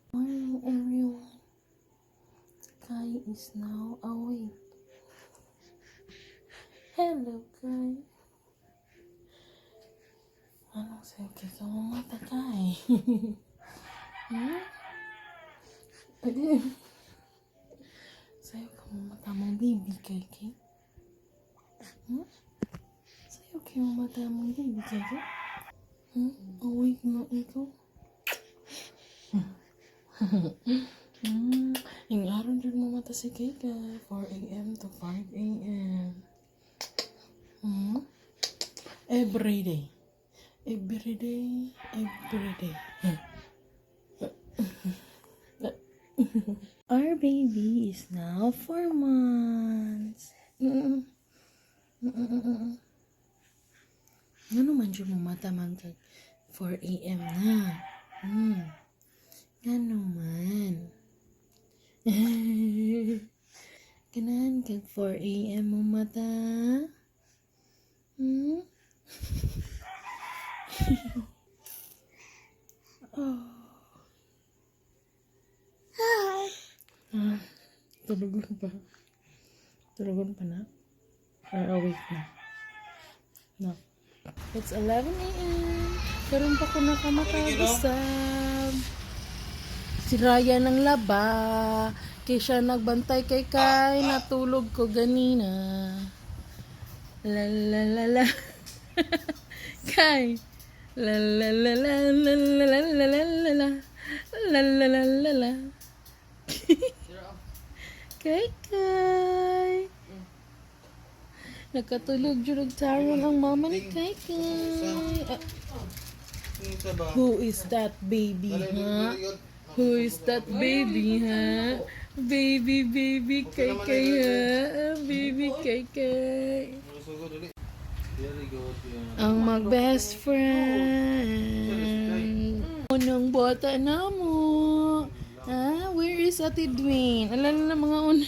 Morning, everyone. Kai is now awake. Hello, Kai. Anong sa'yo kay ka mata, Kai? Hmm? Pwede. Sayo ka mata mong baby, Kai, Kai? Hmm? Sayo kay mata mong baby, Kai, Kai? Hmm? Awake na ikaw? Yung araw dyan mo mata si Kika. 4 a.m. to 5 a.m. Every day. Every day. Every day. Our baby is now 4 months. Ano man dyan mo mata man kag 4 a.m. na? Ano man? Ganahan kag 4 a.m. mo mata? Hmm? Oh. Ah, tulugon pa. Tulugon pa na? Or awake na? No. It's 11 a.m. Karon pa ko nakamatag-usab. Si Raya ng laba. Kay siya nagbantay kay Kai. Natulog ko ganina. La la la la. Kai. La la la la la la la la la la la. La la la la la. Kai Kai. Nakatulog jud og taron ang mama ni Kai Kai. Ah, who is that baby, huh? Who is that baby, huh? Baby, baby, Kai Kai, huh? Baby, Kai Kai. Very good. Yeah. Ang mag-best friend. Unang bata na mo. Ah, where is Ate Dwayne? Alala na mga un.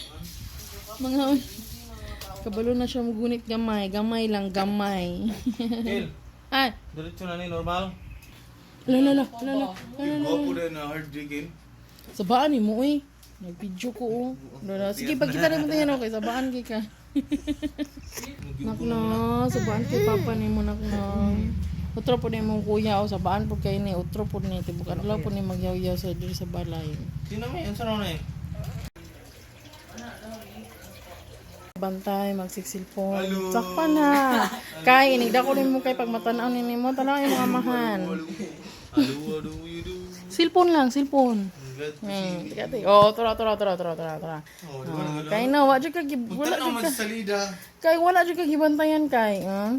Mga un. Kabalo na siya mugunit gamay. Gamay lang, gamay. Kel, Ay, diretso na ni normal. Lala, lala, lala. Gwapo din na hard drinking. Sabaan ni mo, eh. Nag-video ko, oh. Lala. Sige, pagkita rin mo tingin, okay. Sabaan kay ka. Nak no, sabaan kay papa ni mo, nak no. Utro po ni mong kuya, o sabaan po kay ni, utro po ni, tibok adlaw po ni magyaw-yaw sa diri sa balay. Sino may unsa na eh? Bantay, magsiksilpon. Sakpa na. Kay, inigda ko rin mo kay pag matanaw ni mo, tanaw yung mga amahan. Hello, what do you do? Silpon lang, silpon. I'm glad to Hmm, tika, tika. Oh, tura, tura, tura, tura, tura, tura. Oh, di ba Oh, kay na, wa jud ka wala Tanaw jud man ka. sa salida. Kay wala jud ka gibantayan kay, ha?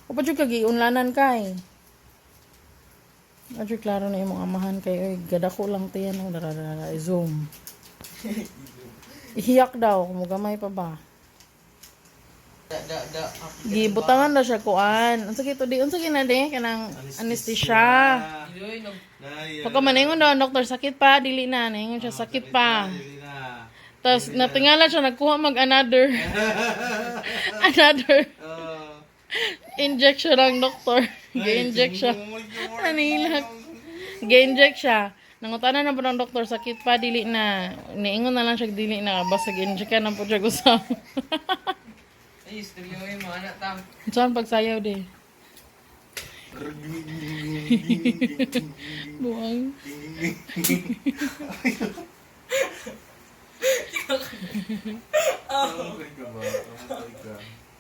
O pa jud ka giunlanan kay. Wa jud klaro na imong amahan kay oy, gadako lang tiyan oh, dara dara zoom. Ihiyak daw, mugamay pa ba? Da da da. Gibutangan na siya kuan. Unsa kito di? Unsa kina di kanang anesthesia. Pagka maningon daw ang doktor sakit pa, dili na ningon siya sakit pa. Dili na. Tapos natingala siya nagkuha mag another another injection ang doktor. Gi-inject siya. Anilak. Gi-inject siya. Nangutana na po ng doktor, sakit pa, dili na. Niingon na lang siya, dili na. Basta gi-inject ka na po siya gusam. Ay, istorya mo anak tam. Saan pagsayaw di? Buang. Okay ka ba? Okay ka.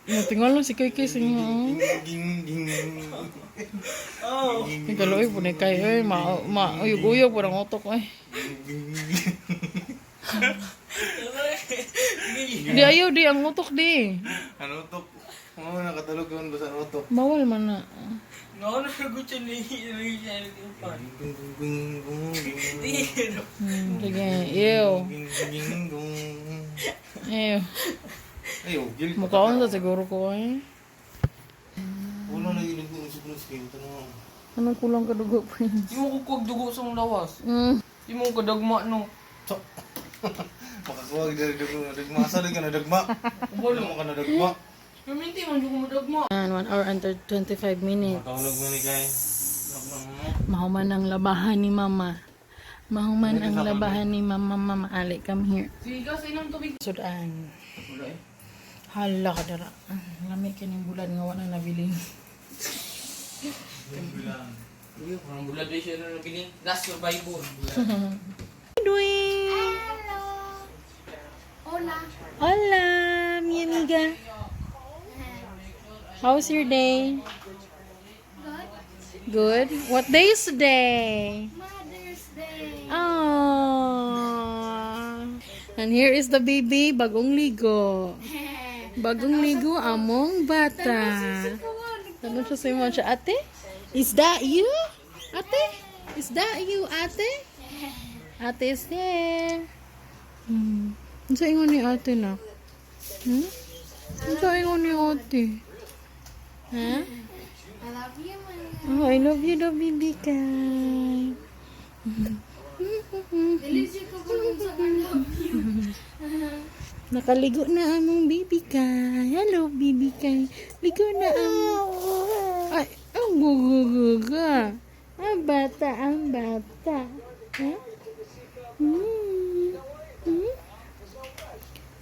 Tingnan lang si Kay Kay sa inyo. Ging ging. Oh. Kaloy po ni Kay. Ay, ma, ma, uyog-uyog po ang utok. Ay. Di ayaw di, ang utok di. Ano to? Oh, nakatulog ko basta ano to? Bawal man na. No, no, gusto ni ni upan. Ging ging ging Sige, ew. ging ging ging. Ew. Ay, oh, gil. Mukhaon sa siguro ko eh. Wala na ilog ko sa skin tanong. Anong kulang ka dugo, Prince? Di mo kukuwag dugo sa mong lawas. Di mo kadagma no. Makakuha gid dugo na dagma. Asa ka na dagma? Wala mo ka na dagma. Pero hindi man ko madagma. 1 hour and 25 minutes. Matulog mo ni kay. Mahuman ang labahan ni Mama. Mahuman ang labahan ni Mama. Mama Ali, come here. Sige, sa ilang tubig. Sudan. Wala eh. Hala ka dara. Ah, lami kining bulan nga wala nabilin. Uy, parang bulad eh siya na nabiling. Last survivor. Doing? Hello. Hola. Hola, mi amiga. How's your day? Good. Good. What day is today? Mother's Day. Oh. And here is the baby, bagong ligo. Bagong ligo among bata. Tanong siya sa imo siya, "Ate? Is that you? Ate? Is that you, ate? Ate is there." Unsa ingon ni ate na? Unsa ingon ni ate? Ha? I love you, Mama. Oh, I love you daw, baby kay. Dili siya ko kung sa I love you. Nakaligo na among baby kay. Hello, baby kay. Ligo na ang... Ay, ang guguguga. Ang bata, ang bata. Ha?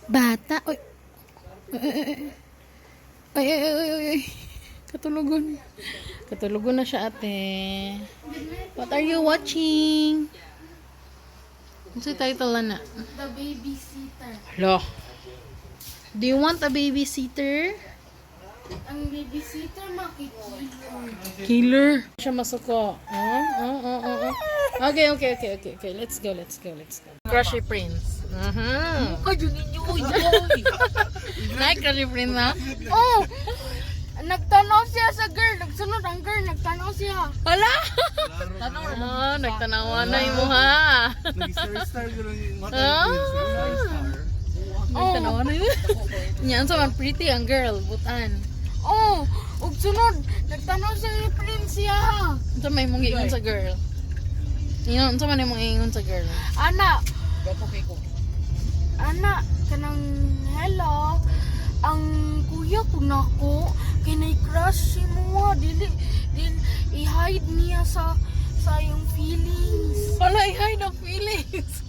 Bata. Oy. Ay, ay, ay, ay, ay, ay. Katulugon. Katulugon na siya, ate. What are you watching? Ano title na? The babysitter. Hala. Do you want a babysitter? Ang babysitter makikiller. Killer. Siya masuko. Oh. Okay. Let's go, let's go, let's go. Crushy Prince. Kayo ninyo, uy, uy. Like Crushy Prince, ha? Oh! Nagtanaw siya sa girl. Nagsunod ang girl. Nagtanaw siya. Hala! Oh, nagtanawa na yung ha. Nag-star-star ko lang yung mata. Ah. Star-star. Nagtanawa na yun. Yan sa man pretty ang girl, butan. Oh! Ug sunod. Nagtanaw siya ni Prince siya. Unsa may mong giingon sa girl? Ingon, unsa man imong giingon sa girl? Ana, Gapo kay ko. ana, kanang hello. Ang kuya ko nako kay nay crush si mo, dili dili i-hide niya sa iyong feelings. Wala, i-hide ang feelings.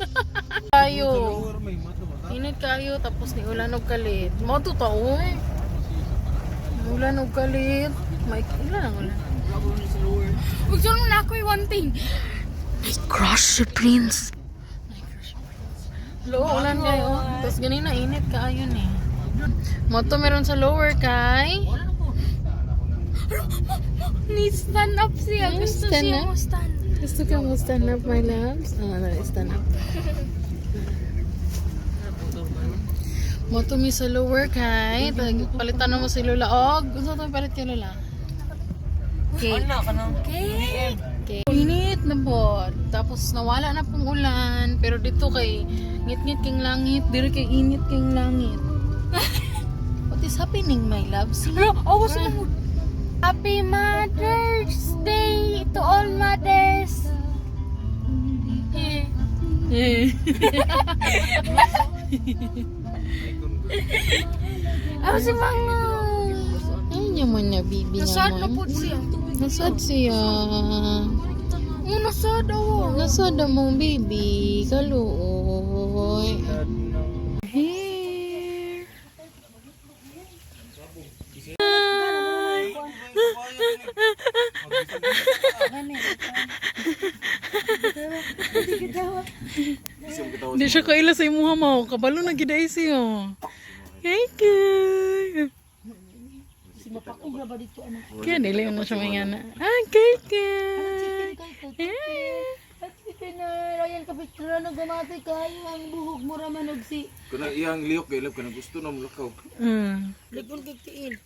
Kayo. Lower may mata mata. Init kayo, tapos ni ulan og kalit. Mo to tao eh. Ulan og kalit. May ulan ang ulan. Ug sunod na ako'y one thing. May crush si Prince. May crush si Prince. Lo, ulan kayo. Tapos ganina init kaayo ni. Mo to meron sa lower kay. Ni stand up siya. Hmm, Gusto stand siya up? mo stand. Gusto ka mo stand up, my loves? Ah, no, stand up. Mo to mi sa lower kay. Palitan na mo si Lola. Og, unsa to palit kay Lola? Cake. Ano ka nang? Okay. Okay. Init na po. Tapos nawala na pong ulan. Pero dito kay ngit-ngit king langit. Diri kay init king langit. What is happening, my love? See? Hello, oh, what's mo? Happy Mother's Day to all mothers. Eh. Eh. Ako si Mama. Ay, niya mo na, baby Nasad na naman. po siya. Nasad siya. Oh, nasad ako. Nasad ang mong baby. Kaluoy. Here. Hi. Di siya kaila sa imuha mo. Kabalo na gid ay siya. Hey, kay. Kaya nila yun na siya mga na. Ah, kay kay. Eh. Royal Kapitro no gumati kayo ang buhok mo raman og si Kanang iyang liyok kay lab kanang gusto na mulakaw. Ligon kay tiil.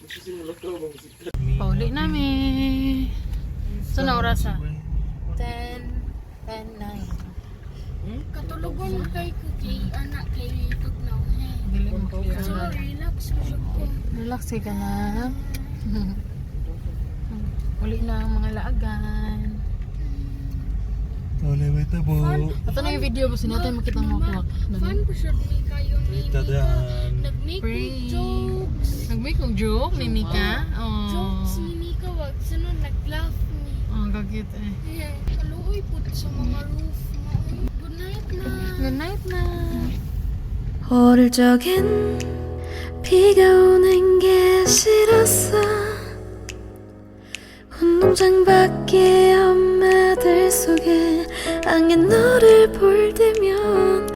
Gusto si mulakaw bang sikat. Pauli namin. So na oras na? 10, 10, 9. Katulugon kay kay anak kay tugnaw. Dili mo So relax ko siya ko. Relax ka na. Uli na ang mga laagan. Wala may tabo. Ito na yung video mo, sinatay makita mo ako. Fun po siya ni kayo ni Mika. Tadaan. Nag-make Pray. og jokes. Nag-make og joke ni Mika. Oh. Jokes ni Mika wag sunod nag-laugh ni. Oh, Cute eh. Kaluoy po sa mga roof na. Ay. Good night na. Good night na. 어릴 적엔 비가 오는 게 싫었어. 운동장 밖에 엄마들 속에 안긴 너를 볼 때면